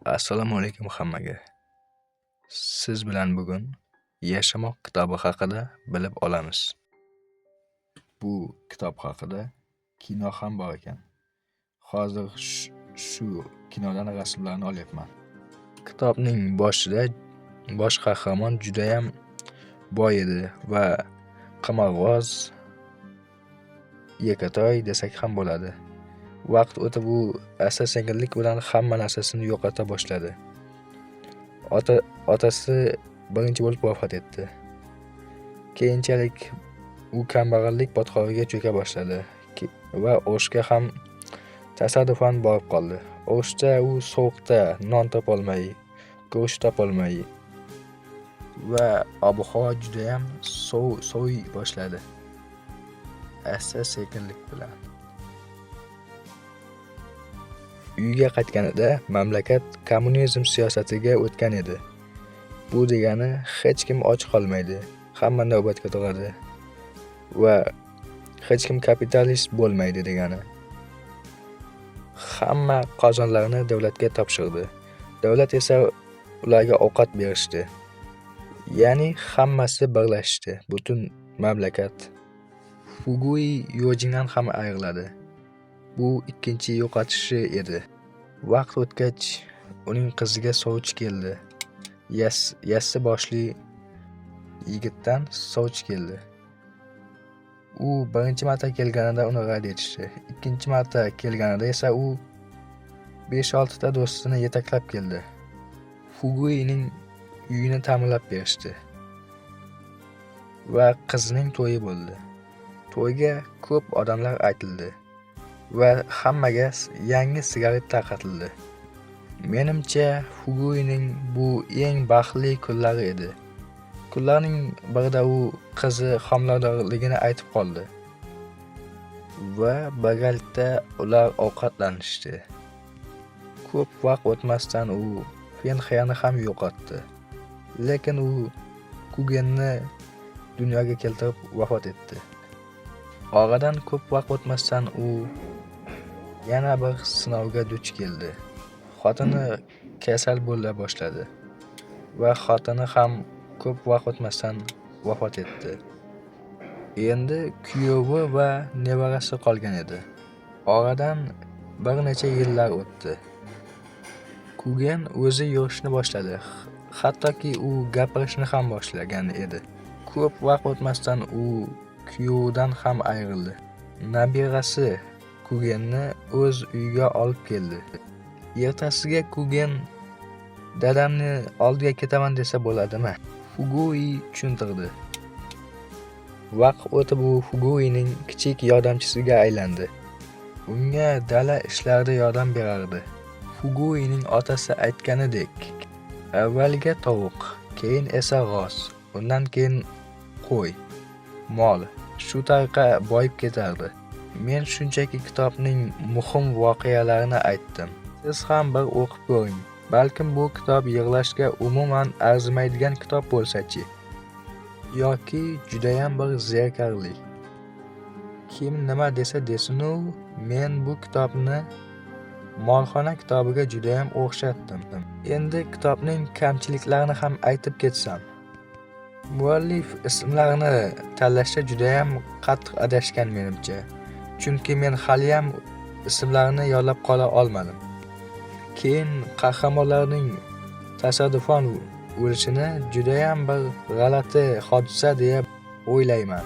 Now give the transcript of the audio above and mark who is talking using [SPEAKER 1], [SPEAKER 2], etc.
[SPEAKER 1] Assalomu alaykum hammaga. Siz bilan bugun Yashamoq kitobi haqida bilib olamiz. Bu kitob haqida kino ham bor ekan. Hozir shu kinodan rasmlarni olyapman. Kitobning boshida bosh qahramon judayam boy edi va qimorvoz, yakatoy desak ham bo'ladi. Vaqt o'tib u asta-sekinlik bilan hamma narsasini yo'qota boshladi. Otasi birinchi bo'lib vafot etdi. Keyinchalik u kambag'allik botqog'iga cho'ka boshladi va O'shga ham tasodifan borib qoldi. O'shda u sovuqda non topolmay, go'sht topolmay va ob-havo judayam soviy boshladi. Asta-sekinlik bilan. Uyga qaytganida mamlakat kommunizm siyosatiga o'tgan edi. Bu degani hech kim och qolmaydi, hamma navbatga turadi va hech kim kapitalist bo'lmaydi degani. Hamma qozonlarni davlatga topshirdi. Davlat esa ularga ovqat berishdi. Ya'ni hammasi birlashdi, butun mamlakat. Fugui Yojingdan ham ayriladi. Bu ikkinchi yo'qotishi edi. Vaqt o'tgach, uning qiziga sovchi keldi. Yassi boshli yigitdan sovchi keldi. U birinchi marta kelganida uni rad etishdi. Ikkinchi marta kelganida esa u 5-6 ta do'stini yetaklab keldi. Fuguining uyini ta'mirlab berishdi. Va qizining to'yi bo'ldi. To'yga ko'p odamlar aytildi va hammaga yangi sigaret tarqatildi. Menimcha, Fuguining bu eng baxtli kunlari edi. Kunlarning birida u qizi homiladorligini aytib qoldi. Va birgalikda ular ovqatlanishdi. Ko'p vaqt o'tmasdan u Fenxiyani ham yo'qotdi. Lekin u Kugenni dunyoga keltirib vafot etdi. Oradan ko'p vaqt o'tmasdan u yana bir sinovga duch keldi. Xotini kasal bo'la boshladi va xotini ham ko'p vaqt o'tmasdan vafot etdi. Endi kuyovi va nevarasi qolgan edi. Oradan bir necha yillar o'tdi. Kugen o'zi yurishni boshladi. Hattoki u gapirishni ham boshlagan edi. Ko'p vaqt o'tmasdan u kuyovidan ham ayrildi. Nabirasi Kugenni o'z uyiga olib keldi. Ertasiga Kugen dadamni oldiga ketaman desa bo'ladimi? Fugui tushuntirdi. Vaqt o'tib u Fuguining kichik yordamchisiga aylandi. Unga dala ishlarida yordam berardi. Fuguining otasi aytganidek, avvaliga tovuq, keyin esa g'oz, undan keyin qo'y, mol, shu tariqa boyib ketardi. Men shunchaki kitobning muhim voqealarini aytdim. Siz ham bir o'qib ko'ring. Balkim bu kitob yig'lashga umuman arzimaydigan kitob bo'lsa-chi? Yoki judayam bir zerikarli. Kim nima desa desin-u, men bu kitobni Molxona kitobiga judayam o'xshatdim. Endi kitobning kamchiliklarini ham aytib ketsam. Muallif ismlarni tanlashda judayam qattiq adashgan menimcha. Chunki men haliyam ismlarni yodlab qola olmadim. Keyin qahramonlarning tasodifan o'lishini judayam bir g'alati hodisa deya o'ylayman.